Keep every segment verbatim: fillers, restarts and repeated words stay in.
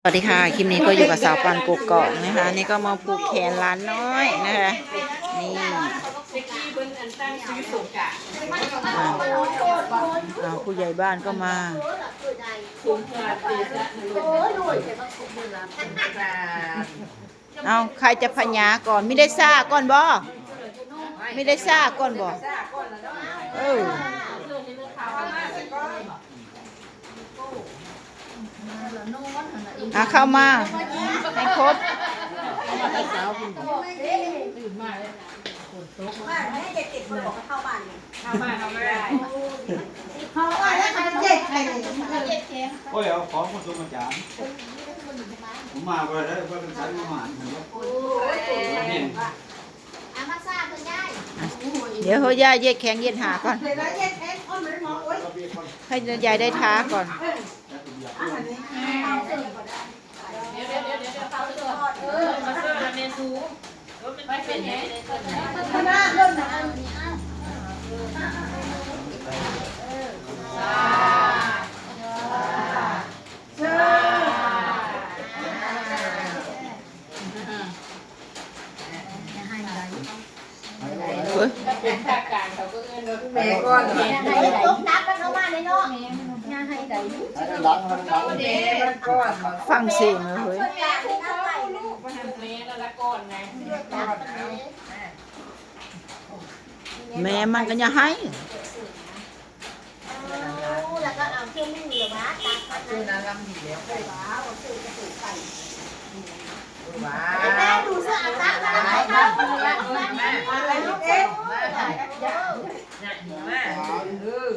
สวัสดีค่ะ คลิปนี้ก็อยู่กับสาวปานกกอกนะคะ นี่ก็มาผูกแขนหลานน้อยนะคะ นี่ อ่า อ่า ผู้ใหญ่บ้านก็มา เอา ใครจะพญาก่อน มีได้ซ่าก่อนบ่ มีได้ซ่าก่อนบ่ เออ อ่ะ เข้ามา ให้ครบ โอ้ย เอาของมาส่งอาจารย์ ผมมาบ่ได้ ว่าเป็นสายมาหมานผมก็ อามาซาเพิ่นยาย เดี๋ยวเขาย่าเย็ดแข้งเย็ดหาก่อน ให้ยายได้ท้าก่อน แม่ก่อน ตกนับมันเข้ามาในเนาะ ฟังเสียงเลยเฮ้ย แม่มันก็อย่าให้ แล้วก็เอาเครื่องมือหรือว่าตักมา ชื่อนั้นลำดีแล้ว ว้าวชื่อกระปุกไข่ ว้า แม่ดูเสื้ออาบน้ำมาแล้วค่ะ อะไรลูกเอ๊ะมาเออ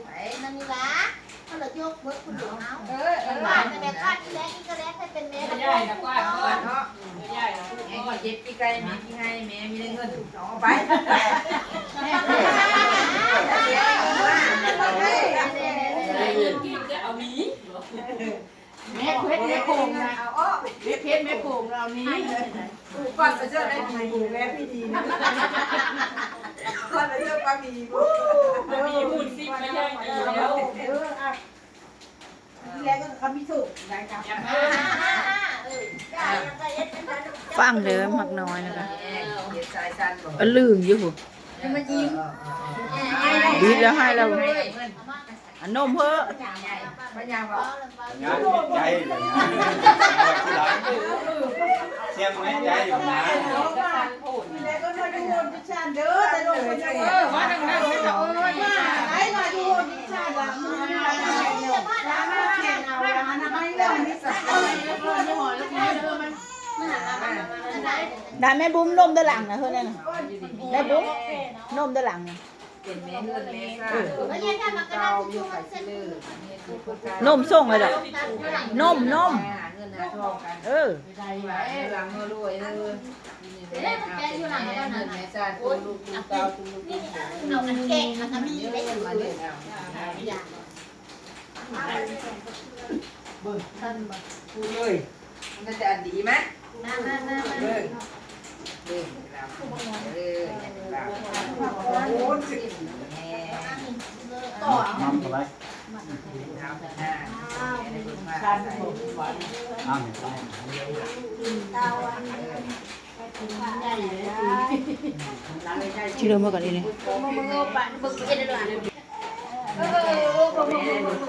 ไอ้นั่นนี่ละเขาเลยยกเบิร์ดคุณหลวงเอาเออเออบ้านแม่ก้อนที่แรกนี่ก็แรกให้เป็นแม่ ใหญ่นะกว่าก่อนเนาะใหญ่นะแม่ก็เย็บปีกไก่แม่ปีไงแม่มีได้เงินเอาไป แม่เพชรแม่โขงนะเอาออกแม่เพชรแม่โขงเรานี้ ก่อนไปเจอได้ดีแม่พี่ดีนะก่อนไปเจอป้ามี มีหุ่นซิปไม่ใช่ดีแล้ว เอออ่ะที่แรกก็เขาไม่ถูกนะครับ ฟังเด้อมักน้อยนะคะ เดี๋ยวสายสั้นบอก ก็ลืมอยู่ มายิ้ม ดีแล้วให้เรา อันนมเพิ่ม พยาบอก งานใจเลยนะทีหลังเสียงไม่ใจอยู่นะ แล้วก็มาดูวนพิชานเด้อแต่ลงไปเจอว่าทางนั้นเขาจะเออมาไอ้มาดูวนพิชานหลังมือนะร้านมาแข่งเอาร้านนะให้เรื่องนี้สักคน ได้แม่บุ้มนมด้านหลังนะเฮ้ยนั่นน่ะแม่บุ้มนมด้านหลังนะ เป็นแม่เงินแม่ซ่าเก่าอยู่ใส่เลือด นมส่งเลยดอกนมนม หาเงินหาทองกัน เออ หลังรวยเออ เดี๋ยวแกอยู่หลัง แม่ กัน เงิ นะ นแม่ซ่าตัวลูกตัวเก่าตัวลูกตัวเก่า เอาอันแกะมันก็มีได้อยู่ มาเล่นเอา อย่าง เบิ่งท่านมาพูดเลยมันจะดีไหม มามามามา เบิ่งเบิ่งเราเออเราโอ้ยสิแม่ ต่อ น้ำอะไร เราหน้า น้ำเห็นไหม เตาอันนี้ ที่เริ่มเมื่อก่อนนี้นี่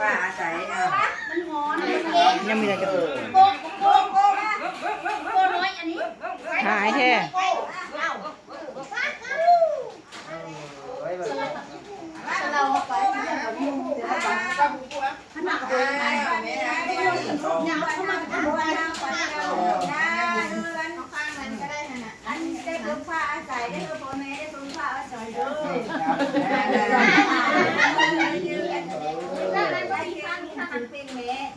ป้าอาศัยเอา มันร้อนมันเย็น ยังมีอะไรจะ โป๊ะโป๊ะโป๊ะโป๊ะน้อยอันนี้ หายแท้ เอ้า ไว้แบบ เราไป อันนี้ได้เพิ่มผ้าอาศัยได้เพิ่มพ่อแม่ได้เพิ่มผ้าอาศัยเด้อ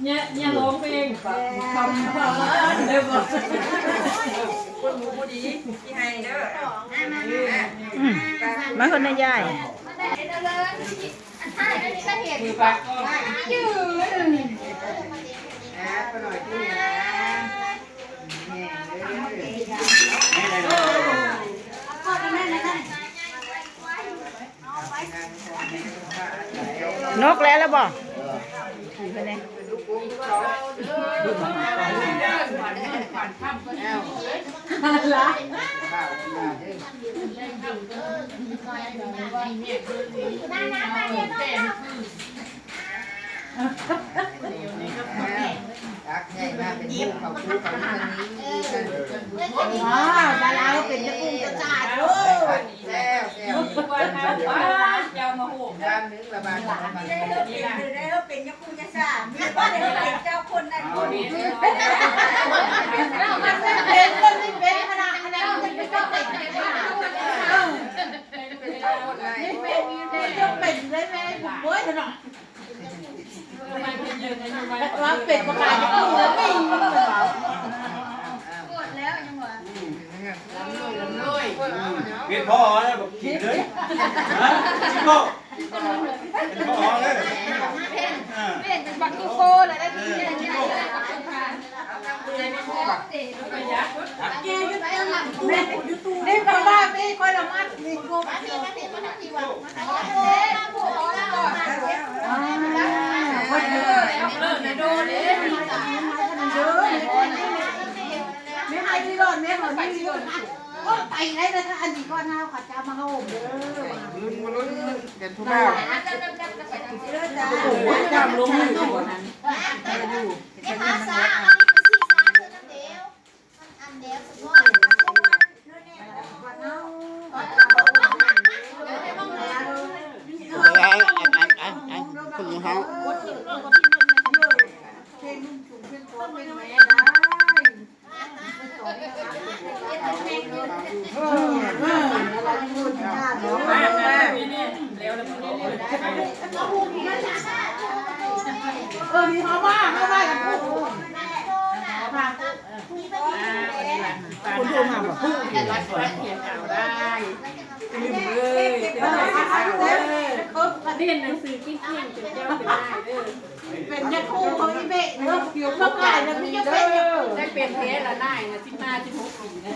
เนี่ยเนี่ยร้องเพลงคำพานเลยบอก คนหมูพอดีที่ให้เด้อ อืมมาคนนายใหญ่ มือปากกล้อง นะปลาหน่อยที่นี่นะ นกแล้วแล้วบ่ ลูกโป่งลูกเขา ดู ตักใหญ่มาเป็นมุกเขาคู่เขาเรื่องนี้ดีกัน ว้าว ดาราก็เป็นเจ้ากุ้งเจ้าจ่าเด้อ แซ่บแซ่บ มีกวนเฮาว่าเจ้ามาโหม ด้านหนึงละบาทละบาท เด้อเป็นเจ้ากุ้งเจ้าจ่า มีบ่ได้เป็นเจ้าคนนั้นคนนี้ มันไม่เป็น มันไม่เป็นขนาดนั้น มันเป็นเจ้าเป็นขนาด เออ เป็นเจ้าคนไหน ไม่เป็น ไม่เป็นเลยแม่ผมเว้ยเนาะ ว่าเป็นประกาศอยู่แล้วไม่รู้ เป็นพ่อแล้วบอกกินเลย ฮะ กินพ่อ เป็นพ่อเลย อ่า เป็นบักกี้โก้เลยนะพี่ นี่ก็ว่าพี่คนละมัดนี่กู ไม่ให้ที่รอดแม่ของพี่ก็ไปได้นะคะ อันนี้ก็น่าขอจามาโฮมเด้อ ลุ้นมาลุ้นกันทุกบ้าน โอ้โห ความลงมือ อันอันอันอันอันคนของเขา เออ มีเขามาเขามากันทุกคน คนโทรมาบอก เออ เรียนหนังสือเก่งๆ จนเจ้าเป็นนายเด้อ เป็นยาคูของอีเบะเด้อ ผิวเขาขายแล้วมียาเป็นยาคู ได้เป็นแท้ละนายนะ สิบห้า สิบหก ปีนะ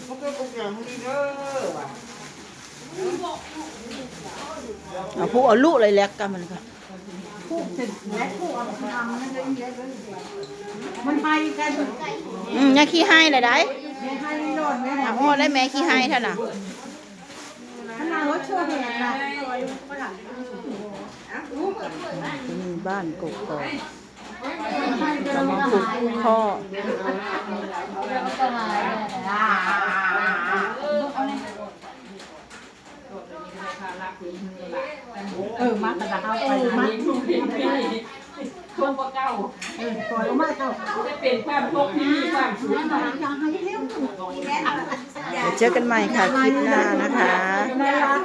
มันก็คงอย่างนี้เด้อว่ะ เอาผู้เอาลูกเลยแลกกันมันค่ะ ผูกเสร็จแล้วผูกเอาทำนั่นเลย มันไปกัน อืม อย่าขี้ให้เลยได้ ไม่ให้หล่นไม่ห อ่ะ โอ้ ได้แม่ขี้ให้เท่าน่ะ ขนาดว่าเชื่อเห็นนะ ที่นี่บ้านกกอก จะมาผูกข้อ เออ มาแต่ละเอาไปนะ ช่วงเก่า เออ ปล่อยออกมาเถอะ จะเป็นความทุกข์ที่มีความสุข อย่าให้เที่ยว เดี๋ยวเจอกันใหม่ค่ะ คลิปหน้านะคะ น่ารัก